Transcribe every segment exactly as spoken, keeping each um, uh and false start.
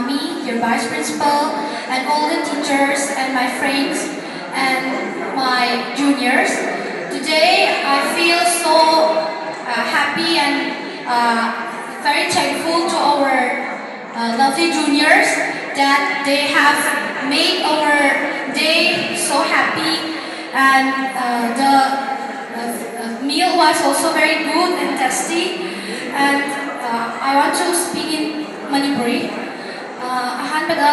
Me, your vice principal, and all the teachers and my friends and my juniors. Today, I feel so uh, happy and uh, very thankful to our uh, lovely juniors that they have made our day so happy, and uh, the uh, uh, meal was also very good and tasty. And uh, I want to speak in Manipuri. Uh, ꯑꯍꯥꯟꯕꯗ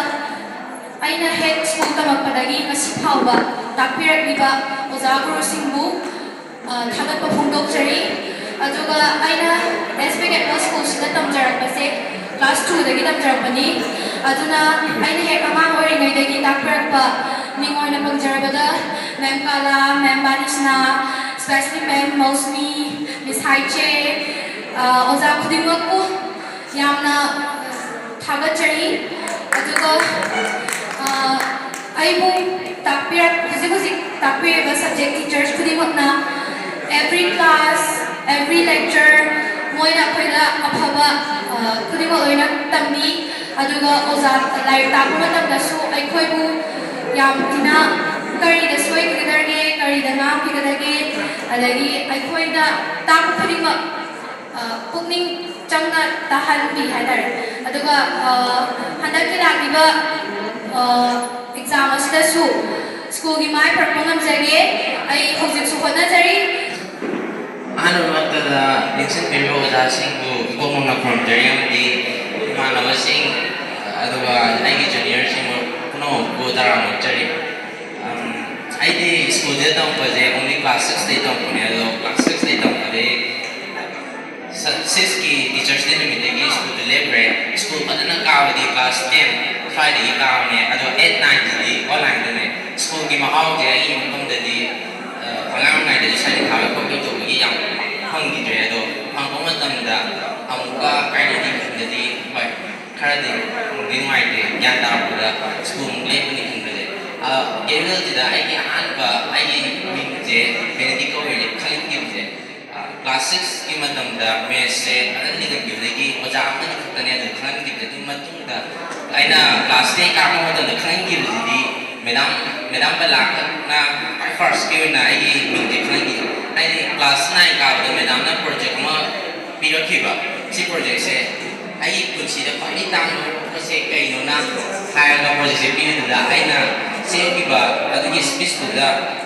ꯑꯩꯅ ꯍꯦꯛ school ꯇꯝꯃꯛꯄꯗꯒꯤ ꯉꯁꯤ ꯐꯥꯎꯕ ꯇꯥꯛꯄꯤꯔꯛꯂꯤꯕ ꯑꯣꯖꯥ ꯒꯨꯔꯨꯁꯤꯡꯕꯨ ꯑ, ꯊꯥꯒꯠꯄ ꯐꯣꯡꯗꯣꯛꯆꯔꯤ꯫ ꯑꯗꯨꯒ ꯑꯩꯅ ꯑꯦꯁ ꯄꯤ ꯀꯦꯝꯄꯁ ꯁ꯭ꯀꯨꯜꯁꯤꯗ ꯇꯝꯖꯔꯛꯄꯁꯦ ꯀ꯭ꯂꯥꯁ ꯇꯨꯗꯒꯤ ꯇꯝꯖꯔꯛꯄꯅꯤ꯫ ꯑꯗꯨꯅ ꯑꯩꯅ ꯍꯦꯛ ꯑꯉꯥꯡ ꯑꯣꯏꯔꯤꯉꯩꯗꯒꯤ ꯇꯥꯛꯄꯤꯔꯛꯄ ꯃꯤꯡ ꯑꯣꯏꯅ ꯄꯟꯖꯔꯕꯗ ꯃꯦꯝ ꯀꯥꯂꯥ, ꯃꯦꯝ ꯕꯥꯅꯤꯁꯅꯥ, especially ꯃꯦꯝ ꯃꯧꯁꯃꯤ, ꯃꯤꯁ ꯍꯥꯏꯆꯦ, ꯑ, ꯑꯣꯖꯥ ꯈꯨꯗꯤꯡꯃꯛꯄꯨ ꯌꯥꯝꯅ ꯊꯥꯒꯠꯆꯔꯤ꯫ ꯑꯗꯨꯒ ꯑ, ꯑꯩꯕꯨ ꯇꯥꯛꯄꯤꯔꯛ ꯍꯧꯖꯤꯛ ꯍꯧꯖꯤꯛ ꯇꯥꯛꯄꯤꯔꯤꯕ subject teachers ꯈꯨꯗꯤꯡꯃꯛꯅ every class, every lecture ꯃꯣꯏꯅ ꯑꯩꯈꯣꯏꯗ ꯑꯐꯕ ꯑ, ꯈꯨꯗꯤꯡꯃꯛ ꯂꯣꯏꯅ ꯇꯝꯕꯤ꯫ ꯑꯗꯨꯒ ꯑꯣꯖꯥ ꯂꯥꯏꯔꯤꯛ ꯇꯥꯛꯄ ꯃꯇꯝꯗꯁꯨ ꯑꯩꯈꯣꯏꯕꯨ ꯌꯥꯝ ꯊꯤꯅ ꯀꯔꯤꯗ ꯁꯣꯏꯈꯤꯒꯗꯒꯦ, ꯀꯔꯤꯗ ꯉꯥꯡꯈꯤꯒꯗꯒꯦ, ꯑꯗꯒꯤ ꯑꯩꯈꯣꯏꯅ ꯇꯥꯛꯄ ꯈꯨꯗꯤꯡꯃꯛ ꯑ, ꯄꯨꯛꯅꯤꯡ ꯆꯪꯅ ꯇꯥꯍꯟꯕꯤ ꯍꯥꯏꯇꯥꯔꯦ꯫ ꯑꯗꯨꯒ ꯑ, ꯍꯟꯗꯛꯀꯤ ꯂꯥꯛꯂꯤꯕ ꯑꯦꯛꯖꯥꯝ ꯑꯁꯤꯗꯁꯨ ꯁ꯭ꯀꯨꯜꯒꯤ ꯃꯥꯏ ꯄꯨꯔꯛꯄ ꯉꯝꯖꯒꯦ꯫ ꯑꯩ ꯍꯧꯖꯤꯛꯁꯨ ꯍꯣꯠꯅꯖꯔꯤ꯫ ꯑꯍꯥꯟꯕꯃꯛꯇꯗ ꯅꯤꯡꯁꯤꯡꯕꯤꯔꯤꯕ ꯑꯣꯖꯥꯁꯤꯡꯕꯨ ꯏꯀꯣꯛ ꯃꯣꯡꯅ ꯈꯨꯔꯨꯝꯖꯔꯤ ꯑꯃꯗꯤ ꯏꯃꯥꯟꯅꯕꯁꯤꯡ ꯑꯗꯨꯒ ꯑꯩꯒꯤ ꯖꯨꯅꯤꯌꯔꯁꯤꯡꯕꯨ ꯄꯨꯝꯅꯃꯛꯄꯨ ꯇꯔꯥꯝꯅ ꯑꯣꯛꯆꯔꯤ꯫ ꯑꯝ, ꯑꯩꯗꯤ ꯁ꯭ꯀꯨꯜꯁꯤꯗ ꯇꯝꯃꯛꯄꯁꯦ only class sixꯇꯩ ꯇꯝꯃꯛꯄꯅꯦ, ꯑꯗꯣ class sixꯇꯩ ꯇꯝꯃꯛꯄꯗꯒꯤ ꯁ-, sixꯀꯤ Teachers' Day ꯅꯨꯃꯤꯠꯇꯒꯤ ꯁ꯭ꯀꯨꯜꯗ ꯂꯦꯞꯈ꯭ꯔꯦ꯫ ꯁ꯭ꯀꯨꯜ ꯐꯖꯅ ꯀꯥꯕꯗꯤ class ten ꯁ꯭ꯋꯥꯏꯗꯒꯤ ꯀꯥꯕꯅꯦ, ꯑꯗꯣ eight nineꯁꯤꯗꯤ onlineꯗꯅꯦ꯫ ꯁ꯭ꯀꯨꯜꯒꯤ ꯃꯍꯥꯎꯁꯦ ꯑꯩꯒꯤ ꯃꯐꯝꯗꯗꯤ, ꯑ, ꯑꯉꯥꯡ ꯑꯣꯏꯔꯤꯉꯩꯗꯗꯤ ꯁ꯭ꯋꯥꯏꯗ ꯊꯥꯕ ꯈꯣꯠꯄ ꯇꯧꯕꯒꯤ ꯌꯥꯝ ꯐꯪꯈꯤꯗ꯭ꯔꯦ, ꯑꯗꯣ ꯐꯪꯕ ꯃꯇꯝꯗ ꯑꯃꯨꯛꯀ ꯀꯥꯏꯅꯗꯤ ꯈꯟꯕꯗꯤ ꯍꯣꯏ꯫ ꯈꯔꯗꯤ ꯅꯨꯡꯗꯤ ꯅꯨꯡꯉꯥꯏꯇꯦ, ꯒ꯭ꯌꯥꯟ ꯇꯥꯔꯛꯄꯗ ꯁ꯭ꯀꯨꯜ ꯑꯃꯨꯛ ꯂꯦꯞꯄꯅꯤ ꯈꯟꯕꯁꯦ꯫ ꯑ, ꯒꯦꯔꯨꯑꯦꯜꯁꯤꯗ ꯑꯩꯒꯤ ꯑꯍꯥꯟꯕ, ꯑꯩꯒꯤ ꯃꯤꯡꯁꯦ ꯕꯦꯅꯦꯗꯤꯛ ꯀꯧꯋꯦꯅ ꯈꯪꯉꯛꯈꯤꯕꯁꯦ, ꯑ, ꯀ꯭ꯂꯥꯁ ꯁꯤꯛꯁꯀꯤ ꯃꯇꯝꯗ ꯃꯦꯠꯁꯁꯦ ꯐꯖꯅ ꯂꯤꯡꯍꯟꯈꯤꯕꯗꯒꯤ ꯑꯣꯖꯥ ꯑꯃꯅꯤ ꯈꯛꯇꯅꯦ ꯑꯗꯨ ꯈꯪꯍꯟꯈꯤꯕꯗꯒꯤ ꯃꯇꯨꯡꯗ ꯑꯩꯅ ꯀ꯭ꯂꯥꯁ ꯇꯦꯟ ꯀꯥꯔꯛꯄ ꯃꯇꯝꯗ ꯈꯪꯍꯟꯈꯤꯕꯁꯤꯗꯤ ꯃꯦꯗꯥꯝ ꯃꯦꯗꯥꯝ ꯕꯂꯥ ꯈꯛꯅ ꯈ꯭ꯋꯥꯏ ꯐꯥꯔꯁꯀꯤ ꯑꯣꯏꯅ ꯑꯩꯒꯤ ꯃꯤꯡꯁꯦ ꯈꯪꯍꯟꯈꯤ꯫ ꯍꯥꯏꯗꯤ ꯀ꯭ꯂꯥꯁ ꯅꯥꯏꯟ ꯀꯥꯕꯗ ꯃꯦꯗꯥꯝꯅ ꯄ꯭ꯔꯣꯖꯦꯛ ꯑꯃ ꯄꯤꯔꯛꯈꯤꯕ꯫ ꯁꯤ ꯄ꯭ꯔꯣꯖꯦꯛꯁꯦ ꯑꯩꯒꯤ ꯄꯨꯟꯁꯤꯗ ꯈ꯭ꯋꯥꯏꯗꯒꯤ ꯇꯥꯡꯕ ꯄꯣꯠꯁꯦ ꯀꯩꯅꯣꯅ ꯍꯥꯏꯔꯒ ꯄ꯭ꯔꯣꯖꯦꯛꯁꯦ ꯄꯤꯕꯗꯨꯗ ꯑꯩꯅ ꯁꯦꯝꯈꯤꯕ ꯑꯗꯨꯒꯤ ꯁ꯭ꯄꯤꯁꯇꯨꯗ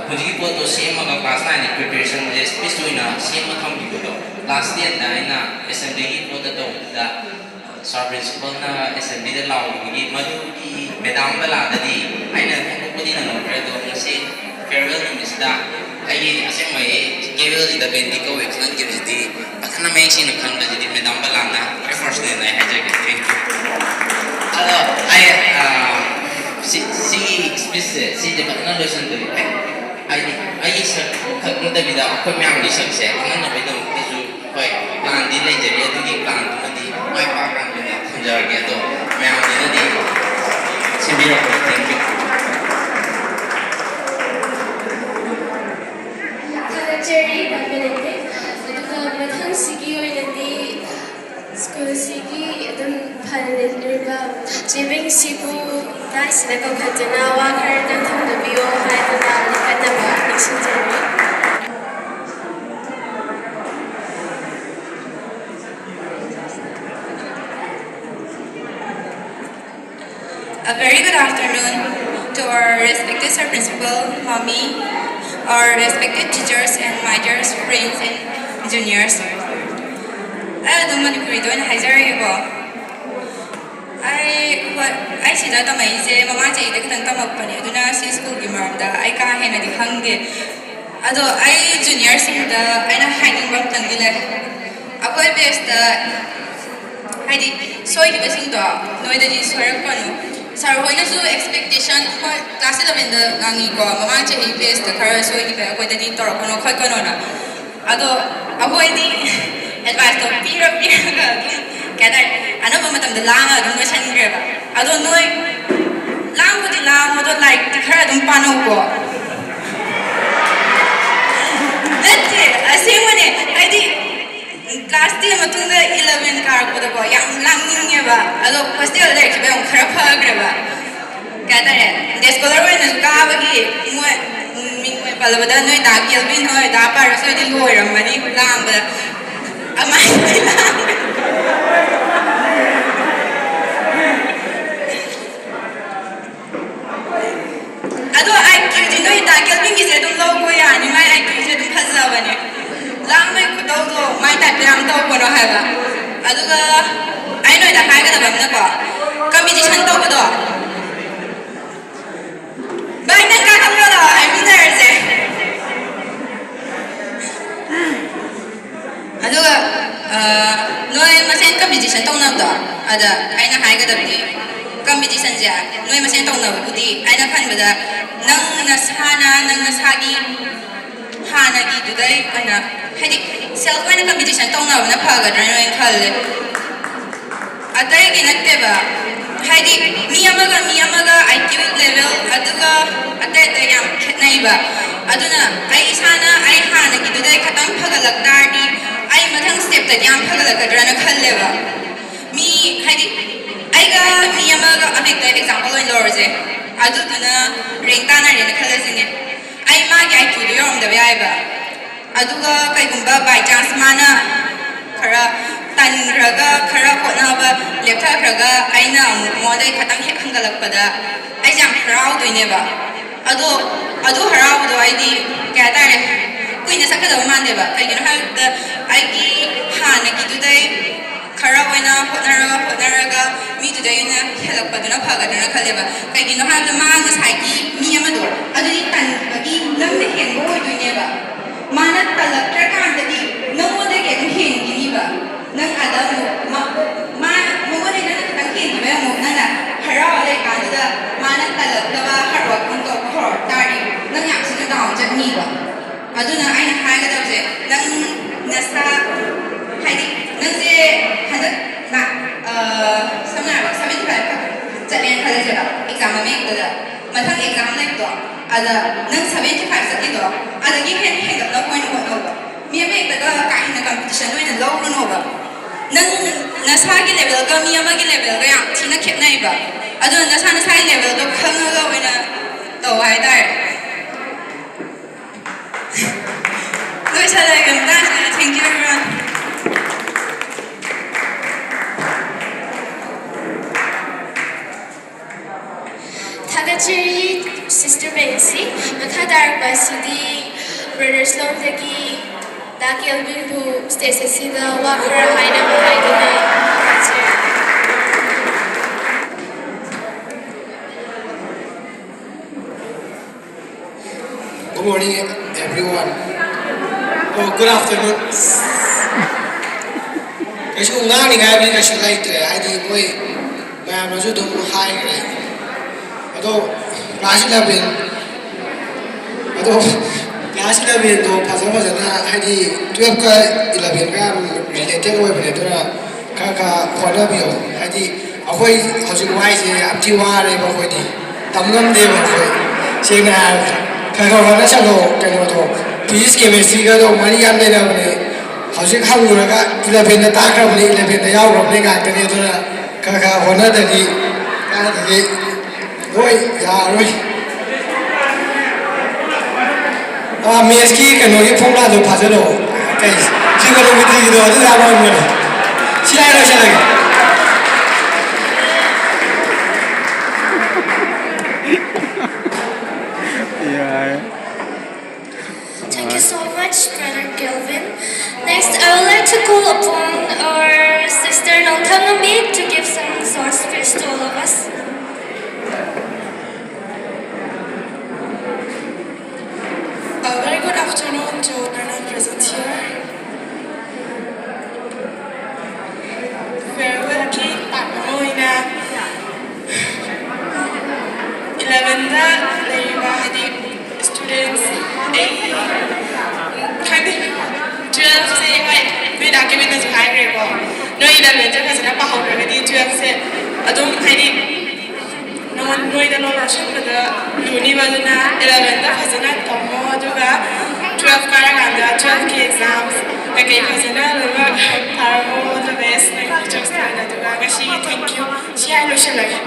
ꯍꯧꯖꯤꯛꯀꯤ ꯄꯣꯠꯇꯣ ꯁꯦꯝꯃꯒ ꯀ꯭ꯂꯥꯁ ꯅꯥꯏꯟꯒꯤ ꯄ꯭ꯔꯤꯄꯦꯔꯦꯁꯟꯁꯦ ꯁ꯭ꯄꯤꯁ ꯑꯣꯏꯅ ꯁꯦꯝꯃ ꯊꯝꯈꯤꯕꯗꯣ ꯀ꯭ꯂꯥꯁ ꯇꯦꯟꯗ ꯑꯩꯅ ꯑꯦꯁꯦꯝꯕ꯭ꯂꯤꯒꯤ ꯄꯣꯠꯇ ꯇꯧꯕꯗꯨꯗ ꯁꯥꯔ ꯄ꯭ꯔꯤꯟꯁꯤꯄꯜꯅ ꯑꯦꯁꯦꯝꯕ꯭ꯂꯤꯗ ꯂꯥꯎꯈꯤꯕꯒꯤ ꯃꯗꯨꯒꯤ ꯃꯦꯗꯥꯝ ꯕꯂꯥꯗꯗꯤ ꯑꯩꯅ ꯐꯣꯡꯗꯣꯛꯄꯗꯤ ꯅꯪꯍꯧꯗ꯭ꯔꯦ꯫ ꯑꯗꯣ ꯉꯁꯤ ꯐꯤꯌꯔꯋꯦꯜ ꯅꯨꯃꯤꯠꯁꯤꯗ ꯑꯩꯒꯤ ꯑꯁꯦꯡꯕꯒꯤ ꯀꯦꯔꯣꯜꯁꯤꯗ ꯕꯦꯟꯗꯤ ꯀꯧꯋꯦ ꯈꯪꯍꯟꯈꯤꯕꯁꯤꯗꯤ ꯐꯖꯅ ꯃꯌꯦꯛ ꯁꯦꯡꯅ ꯈꯪꯍꯟꯕꯁꯤꯗꯤ ꯃꯦꯗꯥꯝ ꯕꯂꯥꯅ ꯈ꯭ꯋꯥꯏ ꯐꯥꯔꯁꯅꯦꯅ ꯑꯩ ꯍꯥꯏꯖꯒꯦ꯫ Thank you꯫ ꯑꯗꯣ ꯑꯩ ꯁꯤ ꯁꯤꯒꯤ ꯁ꯭ꯄꯤꯁꯁꯦ ꯁꯤꯁꯦ ꯐꯖꯅ ꯂꯣꯏꯁꯤꯟꯗꯣꯏꯅꯦ꯫ ꯍꯥꯏꯗꯤ ꯑꯩꯒꯤ ꯁꯛ ꯈꯛ ꯅꯠꯇꯕꯤꯗ ꯑꯩꯈꯣꯏ ꯃꯌꯥꯝꯒꯤ ꯁꯛꯁꯦ ꯈꯪꯍꯟꯅꯕꯒꯤꯗꯃꯛꯇꯁꯨ ꯍꯣꯏ ꯄ꯭ꯂꯥꯟꯗꯤ ꯂꯩꯖꯔꯤ꯫ ꯑꯗꯨꯒꯤ ꯄ꯭ꯂꯥꯟꯗꯨꯃꯗꯤ ꯃꯥꯏ ꯄꯥꯛꯀꯥꯟꯗ ꯊꯝꯖꯔꯒꯦ꯫ ꯑꯗꯣ ꯃꯌꯥꯝꯗꯨꯅꯗꯤ ꯁꯤꯟꯕꯤꯔꯛꯄ꯫ Thank you꯫ ꯊꯥꯒꯠꯆꯔꯤ ꯕꯦꯅꯦꯗꯤꯛ꯫ ꯑꯗꯨꯒ ꯃꯊꯪꯁꯤꯒꯤ ꯑꯣꯏꯅꯗꯤ ꯁ꯭ꯀꯨꯜꯁꯤꯒꯤ ꯑꯗꯨꯝ ꯐꯅ ꯂꯩꯕꯤꯔꯤꯕ ꯆꯦꯕꯤꯡ ꯁꯤꯕꯨ ꯗꯥꯏꯁꯤꯗ ꯀꯧꯈꯠꯇꯨꯅ ꯋꯥ ꯈꯔꯗꯪ ꯊꯝꯖꯕꯤꯌꯣ ꯍꯥꯏꯗꯨꯅ ꯂꯦꯞꯍꯟꯅꯕ ꯅꯤꯡꯁꯤꯡꯖꯔꯤ꯫ A very good afternoon to our respected Sir Principal, Mommy, our respected teachers and my dear friends and juniors. ꯑꯩ ꯑꯗꯨꯝ ꯃꯅꯤꯄꯨꯔꯤꯗ ꯑꯣꯏꯅ ꯍꯥꯏꯖꯔꯒꯦꯀꯣ꯫ ꯑꯩ ꯍꯣꯏ, ꯑꯩ ꯁꯤꯗ ꯇꯝꯃꯛꯏꯁꯦ ꯃꯃꯥꯡ ꯆꯍꯤꯗ ꯈꯤꯇꯪ ꯇꯝꯃꯛꯄꯅꯦ, ꯑꯗꯨꯅ ꯁꯤ ꯁ꯭ꯀꯨꯜꯒꯤ ꯃꯔꯝꯗ ꯑꯩ ꯀꯥ ꯍꯦꯟꯅꯗꯤ ꯈꯪꯗꯦ꯫ ꯑꯗꯣ ꯑꯩ ꯖꯨꯅꯤꯌꯔꯁꯤꯡꯗ ꯑꯩꯅ ꯍꯥꯏꯅꯤꯡꯕ ꯑꯝꯇꯪꯗꯤ ꯂꯩ꯫ ꯑꯩꯈꯣꯏ ꯕꯦꯁꯇ ꯍꯥꯏꯗꯤ ꯁꯣꯏꯈꯤꯕꯁꯤꯡꯗꯣ ꯅꯣꯏꯗꯗꯤ ꯁꯣꯏꯔꯛꯄꯅꯨ꯫ ꯁꯥꯔ ꯍꯣꯏꯅꯁꯨ ꯑꯦꯛꯁꯄꯦꯛꯇꯦꯁꯟ, ꯍꯣꯏ, ꯀ꯭ꯂꯥꯁ ꯏꯂꯚꯦꯟꯗ ꯉꯥꯡꯉꯤꯀꯣ, ꯃꯃꯥꯡ ꯆꯍꯤ ꯕꯦꯁꯇ ꯈꯔ ꯁꯣꯏꯈꯤꯕ ꯑꯩꯈꯣꯏꯗꯗꯤ ꯇꯧꯔꯛꯀꯅꯣ ꯈꯣꯠꯀꯅꯣꯅ꯫ ꯑꯗꯣ ꯑꯩꯈꯣꯏꯗꯤ ꯑꯦꯗꯚꯥꯏꯁꯇꯣ ꯄꯤꯔ ꯄꯤꯔꯒ ꯑꯗꯨꯝ ꯀꯩ ꯍꯥꯏꯇꯥꯔꯦ, ꯑꯅꯝꯕ ꯃꯇꯝꯗ ꯂꯥꯡꯉ ꯑꯗꯨꯝ ꯂꯣꯏꯁꯟꯈ꯭ꯔꯦꯕ꯫ ꯑꯗꯣ ꯅꯣꯏ ꯂꯥꯡꯕꯨꯗꯤ ꯂꯥꯡꯉꯣ, ꯑꯗꯣ ꯂꯥꯏꯔꯤꯛꯇꯤ ꯈꯔ ꯑꯗꯨꯝ ꯄꯥꯅꯧꯀꯣ꯫ ꯅꯠꯇꯦ, ꯑꯁꯦꯡꯕꯅꯦ, ꯍꯥꯏꯗꯤ class ten ꯃꯇꯨꯡꯗ eleven ꯀꯥꯔꯛꯄꯗꯀꯣ ꯌꯥꯝ ꯂꯥꯡꯅꯤꯡꯉꯦꯕ꯫ ꯑꯗꯣ hostel ꯂꯩꯔꯛꯈꯤꯕ ꯑꯃꯨꯛ ꯈꯔ ꯐꯈ꯭ꯔꯦꯕ꯫ ꯀꯩ ꯍꯥꯏꯇꯥꯔꯦ, day scholar ꯑꯣꯏꯅꯁꯨ ꯀꯥꯕꯒꯤ ꯃꯣꯏ ꯃꯤꯡ ꯑꯣꯏꯅ ꯄꯜꯂꯕꯗ ꯅꯣꯏ ꯗꯥ ꯀꯦꯜꯕꯤꯟ ꯍꯣꯏ, ꯗꯥ ꯄꯥꯔꯁ ꯍꯣꯏꯗꯤ ꯂꯣꯏꯔꯝꯃꯅꯤ ꯂꯥꯡꯕꯗ꯫ ꯑꯃꯥꯏꯅ ꯂꯥꯡꯉꯦ꯫ ꯑꯗꯣ IQꯗꯤ ꯅꯣꯏ ꯗꯥ ꯀꯦꯜꯕꯤꯟꯒꯤꯁꯦ ꯑꯗꯨꯝ ꯂꯧꯕ ꯌꯥꯅꯤ, ꯃꯥꯏ IQꯁꯦ ꯑꯗꯨꯝ ꯐꯖꯕꯅꯦ꯫ ꯂꯥꯡꯕꯩ ꯈꯨꯇꯧꯗꯣ ꯃꯥꯏ typeꯇ ꯌꯥꯝ ꯇꯧꯒꯅꯣ ꯍꯥꯏꯕ꯫ ꯑꯗꯨꯒ ꯑꯩ ꯅꯣꯏꯗ ꯍꯥꯏꯒꯗꯕ ꯑꯃꯅꯀꯣ, competition ꯇꯧꯕꯗꯣ, ꯚꯥꯏ, ꯅꯪ ꯀꯥꯈꯠꯂꯣ ꯂꯥꯛꯑꯣ, ꯍꯥꯏꯃꯤꯟꯅꯔꯁꯦ꯫ ꯑꯗꯨꯒ, ꯑ, ꯅꯣꯏ ꯃꯁꯦꯟ competition ꯇꯧꯅꯕꯗꯣ, ꯑꯗ ꯑꯩꯅ ꯍꯥꯏꯒꯗꯕꯗꯤ, competitionꯁꯦ ꯅꯣꯏ ꯃꯁꯦꯟ ꯇꯧꯅꯕꯕꯨꯗꯤ ꯑꯩꯅ ꯈꯟꯕꯗ ꯅꯪ ꯅꯁꯥꯅ, ꯅꯪ ꯅꯁꯥꯒꯤ ꯍꯥꯟꯅꯒꯤꯗꯨꯗꯩ ꯑꯣꯏꯅ, ꯍꯥꯏꯗꯤ, self ꯑꯣꯏꯅ competition ꯇꯧꯅꯕꯅ ꯐꯒꯗ꯭ꯔꯥꯅ ꯑꯣꯏꯅ ꯈꯜꯂꯦ꯫ ꯑꯇꯩꯒꯤ ꯅꯠꯇꯦꯕ, ꯍꯥꯏꯗꯤ, ꯃꯤ ꯑꯃꯒ ꯃꯤ ꯑꯃꯒ IQ level, ꯑꯗꯨꯒ ꯑꯇꯩ ꯑꯇꯩ ꯌꯥꯝ ꯈꯦꯠꯅꯩꯕ꯫ ꯑꯗꯨꯅ ꯑꯩ ꯏꯁꯥꯅ ꯑꯩ ꯍꯥꯟꯅꯒꯤꯗꯨꯗꯩ ꯈꯇꯪ ꯐꯒꯠꯂꯛ ꯇꯥꯔꯗꯤ, ꯑꯩ ꯃꯊꯪ stepꯇꯗꯤ ꯌꯥꯝ ꯐꯒꯠꯂꯛꯀꯗ꯭ꯔꯥꯅ ꯈꯜꯂꯦꯕ꯫ ꯃꯤ, ꯍꯥꯏꯗꯤ, ꯑꯩꯒ ꯃꯤ ꯑꯃꯒ ꯑꯃꯍꯦꯛꯇ example ꯑꯣꯏꯅ ꯂꯧꯔꯁꯦ꯫ ꯑꯗꯨꯗꯨꯅ rank ꯇꯥꯟꯅꯔꯦꯅ ꯈꯜꯂꯁꯤꯅꯦ꯫ ꯑꯩ ꯃꯥꯒꯤ IQꯗꯣ ꯌꯧꯔꯝꯗꯕ ꯌꯥꯏꯕ꯫ ꯑꯗꯨꯒ ꯀꯩꯒꯨꯝꯕ by chance ꯃꯥꯅ ꯈꯔ ꯇꯟꯈ꯭ꯔꯒ, ꯈꯔ ꯍꯣꯠꯅꯕ ꯂꯦꯞꯊꯈ꯭ꯔꯒ, ꯑꯩꯅ ꯑꯃꯨꯛ ꯃꯉꯣꯟꯗꯩ ꯈꯇꯪ ꯍꯦꯛ ꯍꯟꯒꯠꯂꯛꯄꯗ ꯑꯩꯁꯦ ꯌꯥꯝ ꯍꯔꯥꯎꯗꯣꯏꯅꯦꯕ꯫ ꯑꯗꯣ ꯑꯗꯨ ꯍꯔꯥꯎꯕꯗꯣ ꯑꯩꯗꯤ, ꯀꯩ ꯍꯥꯏꯇꯥꯔꯦ, ꯀꯨꯏꯅ ꯆꯠꯀꯗꯕ ꯃꯥꯟꯗꯦꯕ꯫ ꯀꯩꯒꯤꯅꯣ ꯍꯥꯏꯕꯗ, ꯑꯩꯒꯤ ꯍꯥꯟꯅꯒꯤꯗꯨꯗꯩ ꯈꯔ ꯑꯣꯏꯅ ꯍꯣꯠꯅꯔ ꯍꯣꯠꯅꯔꯒ ꯃꯤꯗꯨꯗꯩ ꯑꯣꯏꯅ ꯍꯦꯜꯂꯛꯄꯗꯨꯅ ꯐꯒꯗ꯭ꯔꯥꯅ ꯈꯜꯂꯦꯕ꯫ ꯀꯩꯒꯤꯅꯣ ꯍꯥꯏꯕꯗ, ꯃꯥ ꯉꯁꯥꯏꯒꯤ ꯃꯤ ꯑꯃꯗꯣ ꯑꯗꯨꯗꯤ ꯇꯟꯕꯒꯤ ꯅꯪꯅ ꯍꯦꯟꯕ ꯑꯣꯏꯗꯣꯏꯅꯦꯕ꯫ ꯃꯥꯅ ꯇꯜꯂꯛꯇ꯭ꯔꯀꯥꯟꯗꯗꯤ ꯅꯪꯉꯣꯟꯗꯒꯤ ꯑꯗꯨꯝ ꯍꯦꯟꯈꯤꯅꯤꯕ꯫ ꯅꯪ ꯑꯗ ꯑꯃꯨꯛ ꯃꯥ, ꯃꯥ, ꯃꯉꯣꯟꯗꯒꯤ ꯅꯪꯅ ꯈꯤꯇꯪ ꯍꯦꯟꯈꯤꯕꯩ ꯑꯃꯨꯛ ꯅꯪꯅ ꯍꯔꯥꯎ ꯂꯩꯀꯥꯟꯗꯨꯗ ꯃꯥꯅ ꯇꯜꯂꯛꯇꯕ hard work ꯑꯃꯨꯛ ꯇꯧꯕ ꯍꯧꯔꯛ ꯇꯥꯔꯗꯤ, ꯅꯪ ꯌꯥꯝ ꯊꯤꯅ down ꯆꯠꯅꯤꯕ꯫ ꯑꯗꯨꯅ ꯑꯩꯅ ꯍꯥꯏꯒꯗꯕꯁꯦ, ꯅꯪ ꯅꯁꯥ, ꯍꯥꯏꯗꯤ, ꯅꯪꯁꯦ ꯍꯟꯗꯛ ꯂꯥꯛ-, ꯑ, ꯁꯝꯅ ꯍꯥꯏꯔꯕꯗ seventy five ꯈꯛ ꯆꯠꯂꯦꯅ ꯈꯜꯂꯁꯦꯕ, exam ꯑꯃ ꯍꯦꯛꯇꯗ꯫ ꯃꯊꯪ exam ꯂꯩꯕꯗꯣ, ꯑꯗ ꯅꯪ seventy five ꯆꯠꯂꯤꯗꯣ, ꯑꯗꯒꯤ ꯍꯦꯟꯅ ꯍꯦꯟꯒꯠꯅꯕ ꯑꯣꯏꯅ ꯍꯣꯠꯅꯧꯕ꯫ ꯃꯤ ꯑꯃꯍꯦꯛꯇꯒ ꯀꯥ ꯍꯦꯟꯅ ꯀꯝꯄꯤꯇꯤꯁꯟ ꯑꯣꯏꯅ ꯂꯧꯔꯨꯅꯣꯕ꯫ ꯅꯪ ꯅꯁꯥꯒꯤ ꯂꯦꯚꯦꯜꯒ ꯃꯤ ꯑꯃꯒꯤ ꯂꯦꯚꯦꯜꯒ ꯌꯥꯝ ꯊꯤꯅ ꯈꯦꯠꯅꯩꯕ꯫ ꯑꯗꯨꯅ ꯅꯁꯥ ꯅꯁꯥꯒꯤ ꯂꯦꯚꯦꯜꯗꯣ ꯈꯪꯉꯒ ꯑꯣꯏꯅ ꯇꯧ ꯍꯥꯏꯇꯥꯔꯦ꯫ ꯂꯣꯏꯁꯜꯂꯒꯦ ꯃꯇꯥꯡꯁꯤꯗ꯫ Thank you everyone. ꯊꯥꯒꯠꯆꯔꯤ ꯁꯤꯁꯇꯔ ꯕꯦꯟꯁꯤ꯫ ꯃꯈꯥ ꯇꯥꯔꯛꯄ ꯑꯁꯤꯗꯤ ꯕ꯭ꯔꯗꯔꯁ ꯂꯣꯝꯗꯒꯤ ꯗꯥ ꯀꯦꯜꯕꯤꯟꯕꯨ ꯁ꯭ꯇꯦꯖ ꯑꯁꯤꯗ ꯋꯥ ꯈꯔ ꯍꯥꯏꯅꯕ ꯍꯥꯏꯗꯨꯅ ꯈꯟꯖꯔꯤ꯫ Good morning, everyone. Oh, good afternoon. ꯀꯩꯁꯨ ꯉꯥꯡꯅꯤꯡꯉꯥꯏ ꯀꯩꯁꯨ ꯂꯩꯇ꯭ꯔꯦ, ꯍꯥꯏꯗꯤ ꯃꯣꯏ ꯃꯌꯥꯝꯅꯁꯨ ꯑꯗꯨꯝ ꯍꯥꯏꯈ꯭ꯔꯦ꯫ ꯑꯗꯣ class eleven, ꯑꯗꯣ class elevenꯗꯣ ꯐꯖ ꯐꯖꯅ, ꯍꯥꯏꯗꯤ twelveꯀ elevenꯒ ꯌꯥꯝ related ꯑꯣꯏꯕꯅꯦ, ꯑꯗꯨꯅ ꯈꯔ ꯈꯔ ꯍꯣꯠꯅꯕꯤꯌꯣ꯫ ꯍꯥꯏꯗꯤ ꯑꯩꯈꯣꯏ ꯍꯧꯖꯤꯛ ꯋꯥꯏꯁꯦ ꯌꯥꯝ ꯊꯤ ꯋꯥꯔꯦꯕ ꯑꯩꯈꯣꯏꯗꯤ꯫ ꯇꯝ ꯉꯝꯗꯦꯕ ꯑꯩꯈꯣꯏ꯫ ꯁꯦꯡꯅ ꯍꯥꯏꯔꯕꯗ ꯈꯔ ꯈꯔ ꯍꯣꯠꯅꯁꯜꯂꯣ꯫ ꯀꯩꯅꯣꯗꯣ, physics chemistryꯒꯗꯣ ꯃꯔꯤ ꯌꯥꯝ ꯂꯩꯅꯕꯅꯦ꯫ ꯍꯧꯖꯤꯛ ꯍꯪꯉꯨꯔꯒ elevenꯗ ꯇꯥꯛꯈ꯭ꯔꯕꯅꯤ, elevenꯗ ꯌꯥꯎꯈ꯭ꯔꯕꯅꯤ ꯉꯥꯛꯇꯅꯤ꯫ ꯑꯗꯨꯅ ꯈꯔ ꯈꯔ ꯍꯣꯠꯅꯗ꯭ꯔꯗꯤ ꯀꯥꯏꯗꯒꯤ ꯍꯣꯏ, ꯌꯥꯔꯣꯏ꯫ ꯑꯥ, mathsꯀꯤ ꯀꯩꯅꯣꯒꯤ formulaꯗꯣ ꯐꯥꯖꯜꯂꯣ꯫ ꯀꯩ, trigonometryꯒꯤꯗꯣ ꯑꯗꯨ ꯌꯥꯝ ꯍꯪꯕꯅꯦ꯫ ꯁꯤ ꯍꯥꯏꯔ ꯂꯣꯏꯁꯜꯂꯒꯦ꯫ ꯌꯥꯏ꯫ Thank you so much, Brother Kelvin. Next, I would like to call upon our sister Nongthangami to give some short speech to all of us. A very good afternoon to everyone present here. Farewellꯒꯤ part ꯑꯃ ꯑꯣꯏꯅ elevenꯗ ꯂꯩꯔꯤꯕ, ꯍꯥꯏꯗꯤ, students, ꯑꯩ ꯈꯪꯗꯦ, twelveꯁꯦ, ꯍꯣꯏ, ꯅꯣꯏ ꯗꯥ ꯀꯦꯕꯤꯟꯅꯁꯨ ꯍꯥꯏꯈ꯭ꯔꯦꯀꯣ, ꯅꯣꯏ elevenꯁꯦ ꯐꯖꯅ ꯄꯥꯍꯧꯗ꯭ꯔꯒꯗꯤ twelveꯁꯦ ꯑꯗꯨꯝ, ꯍꯥꯏꯗꯤ, ꯅꯉꯣꯟ-, ꯅꯣꯏꯗ ꯂꯧ ꯂꯧꯁꯟꯕꯗ ꯂꯨꯅꯤꯕ꯫ ꯑꯗꯨꯅ elevenꯗ ꯐꯖꯅ ꯇꯝꯃꯣ, ꯑꯗꯨꯒ ꯇꯨꯋꯦꯜꯐ ꯀꯥꯔꯀꯥꯟꯗ ꯇꯨꯋꯦꯜꯐꯀꯤ ꯑꯦꯛꯖꯥꯝ ꯀꯩꯀꯩ ꯐꯖꯅ ꯂꯣꯏꯅꯃꯛ ꯊꯥꯔꯝꯃꯣ꯫ All the best ꯅꯣꯏ ꯇꯤꯆꯔꯁꯇ ꯑꯣꯏꯅ꯫ ꯑꯗꯨꯒ ꯉꯁꯤꯒꯤ thank you ꯁꯤ ꯍꯥꯏ ꯂꯣꯏꯁꯤꯜꯂꯒꯦ꯫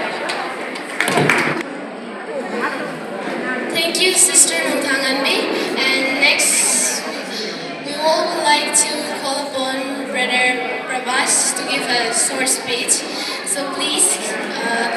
Thank you, Sister Nongthanganbi. And next, we all would like to call upon Brother Prabhas to give a short speech. So please, uh,